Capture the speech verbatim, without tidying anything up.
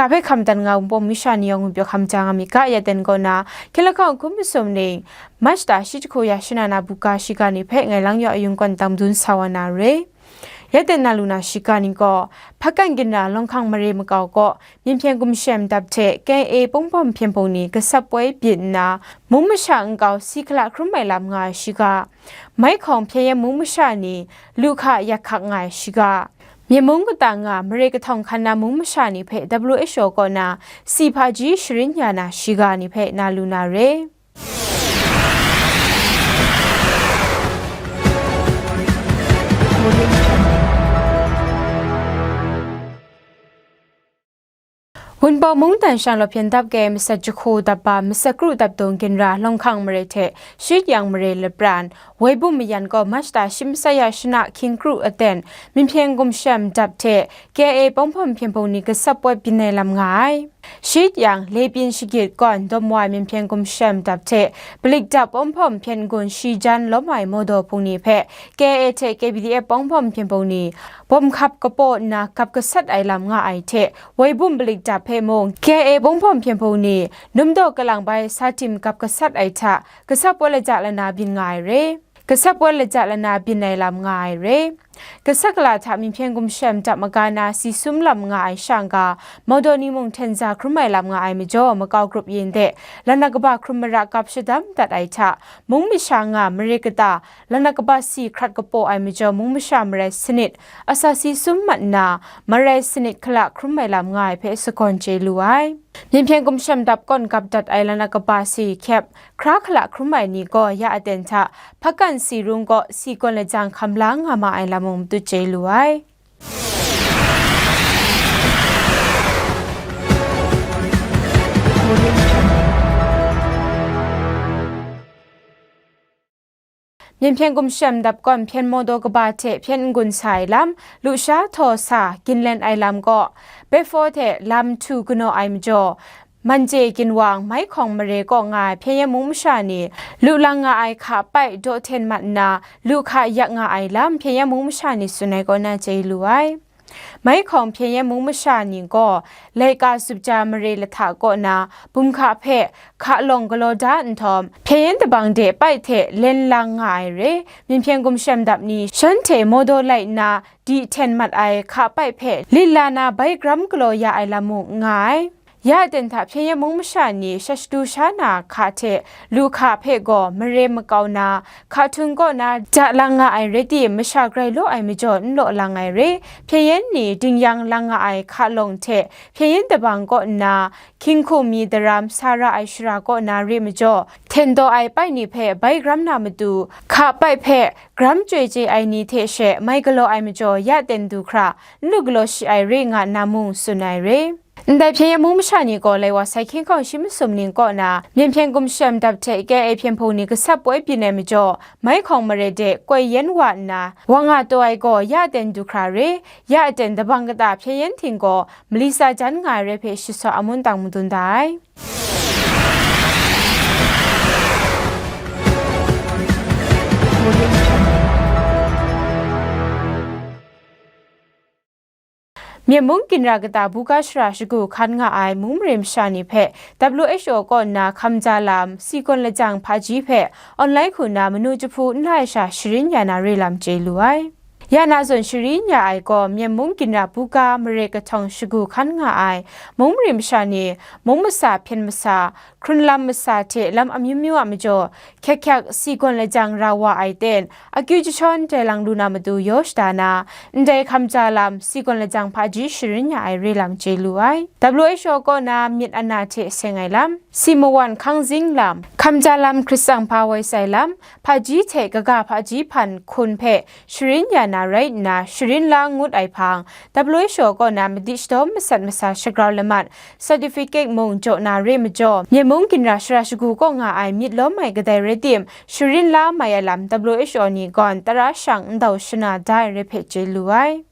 Ka hpe hkam dan nga Wunpawng masha ni yawng ngwipyaw hkam ja nga myit ga, ya ten kaw na, hkying lahkawng hkum masum ning, March ta shi jahku ya shana na buga shiga ni hpe ngai lang yaw ayung kawn dang dun sa wa na re. Ya ten na lu na shiga ni gaw, Hpakan ginra Lawng Hkang mare makau kaw, Myen hpyen gumshem dap hte K I A pawng bawm hpyen hpung ni gasap woi byin nna, mung masha nkau si hkala hkrum ai lam nga ai shiga, Maikhawng hpyen yen mung masha ni lu hka yak hkak nga ai shiga, Myen mung kata nga mare kahtawng hkan na mung masha ni hpe W H O kaw na si hpaji sharin ya na shiga ni hpe na lu na re. Wunpawng mungdan shanglawt hpyen dap K I A masat jahku dap ba masat kru dap dung ginra Lawng Hkang mare hte Shit Yang mare lapran Woi Bum mayan gaw March ta shi masat ya shana hkying kru aten Myen hpyen gumshem dap hte K I A pawng bawm hpyen hpung ni gasap woi byin ai lam nga ai. Shit Yang, Lebyin shagit kawn dawm wa ai Myen hpyen gumshem dap hte Palik dap pawng bawm hpyen gun shi jan lawm ai Mawdaw hpung ni hpe K I A hte K P D F pawng bawm hpyen hpung ni bawm hkap kapaw nna gap gasat ai lam nga ai hte, Woi Bum Palik dap hpe mung K I A pawng bawm hpyen hpung ni numdaw kalang bai sa tim gap gasat ai hta, gasap woi laja lana byin nga ai re. Gasap woi laja lana byin ai lam nga ai re. Gasat gala hta Myen hpyen gumshem dap maga na si sum lam nga ai shang ga, Mawdaw ni mung hten za hkrum ai lam nga ai majaw, makau grup yin de, lana kaba hkrum mara gap shadam dat ai hta, mung masha nga mare kata, lana kaba si hkrat kapaw ai majaw, mung masha marai sanit, asa si sum mat nna, marai sanit hkala hkrum ai lam nga ai hpe sagawn chye lu ai. Myen hpyen gumshem dap kawn gap dat ai lana kaba si hkyep, hkra hkala hkrum ai ni gaw ya aten hta, Hpakan si rung kaw si gawn lajang hkam la nga ma ai lam mung matut chye lu ai. Myen hpyen gumshem dap kawn hpyen Mawdaw kaba hte hpyen n-gun sa ai lam, lusha htaw sa ginlen ai lam kaw, Bepho hte lam htu kanaw ai majaw, Manje Ginwang, Maikhawng mare kaw nga ai hpyen yen mung masha ni, lu lang nga ai hka paih daw hten mat nna, lu hka yak nga ai lam, hpyen yen mung masha ni tsun ai kaw na chye lu ai. Maikhawng hpyen yen mung masha ni gaw, laika zup ja mare lahta kaw na, bum hka hpe hka lawng galaw da nhtawm, hpyen yen dabang de paih hte len lang nga ai re, Myen hpyen gumshem dap ni, shanhte Mawdaw lai nna, di hten mat ai hka paih hpe lit la na bai gram galaw ya ai lam mung n nga ai. Ya aten hta hpyen yen mung masha ni shat shadu sha na hka hte lu hka hpe gaw mare makau na, hka htung kaw na ja lang nga ai rai tim, masha grai law ai majaw n law lang ai re. Hpyen yen ni dingyang lang nga ai hka lawng hte hpyen yen dabang kaw nna, hkying hkum mi daram sa ra ai shara kaw na re majaw, hten daw ai paih ni hpe bai gram na matu, hka paih hpe gram chyoi chye ai ni hte she mai galaw ai majaw, ya ten du hkra n lu galaw shi ai re nga nna mung tsun ai re. Ndai hpyen yen mung masha ni gaw lai wa sai hkying hkawng shi masum ning kaw na, Myen hpyen gumshem dap hte K I A hpyen hpung ni gasap woi byin ai majaw, Maikhawng mare de koi yen wa nna, wa nga taw ai gaw ya ten du hkra re, ya ten dabang kata hpyen yen hting gaw mali tsa jan nga ai rai hpe shi saw amun tang madun da ai. Myen mung ginra kata buga shara shagu hkan nga ai mung mare masha ni hpe W H O kaw nna hkam ja lam, si gawn lajang hpaji hpe online hku na manu jahpu n la ai sha sharin ya na re lam chye lu ai. Ya na zawn sharin ya ai gaw, Myen mung ginra buga mare kahtawng shagu hkan nga ai mung mare masha ni, mung masa, hpyen masa, hkrun lam masa hte lam amyu myu a majaw, hkyak hkyak si gawn lajang ra wa ai ten, akyu jashawn dai lang lu na matu yaw shada na, ndai hkam ja lam, si gawn lajang hpaji sharin ya ai re lam chye lu ai. W H O kaw na myit ana hte seng ai lam, si mawan hkang zing lam, hkam ja lam hkritsang hpa woi sai lam, hpaji hte kaga hpaji hpan hkun hpe sharin ya na rai nna, sharin la ngut ai hpang, W H O kaw na madi shadaw masat masa shagrau lamat, certificate mung jaw na re majaw, Myen mung ginra shara shagu kaw nga ai myit lawm ai kadai rai tim, sharin la mai ai lam W H O ni gawn tara shang ndau shana da ai rai hpe chye lu ai.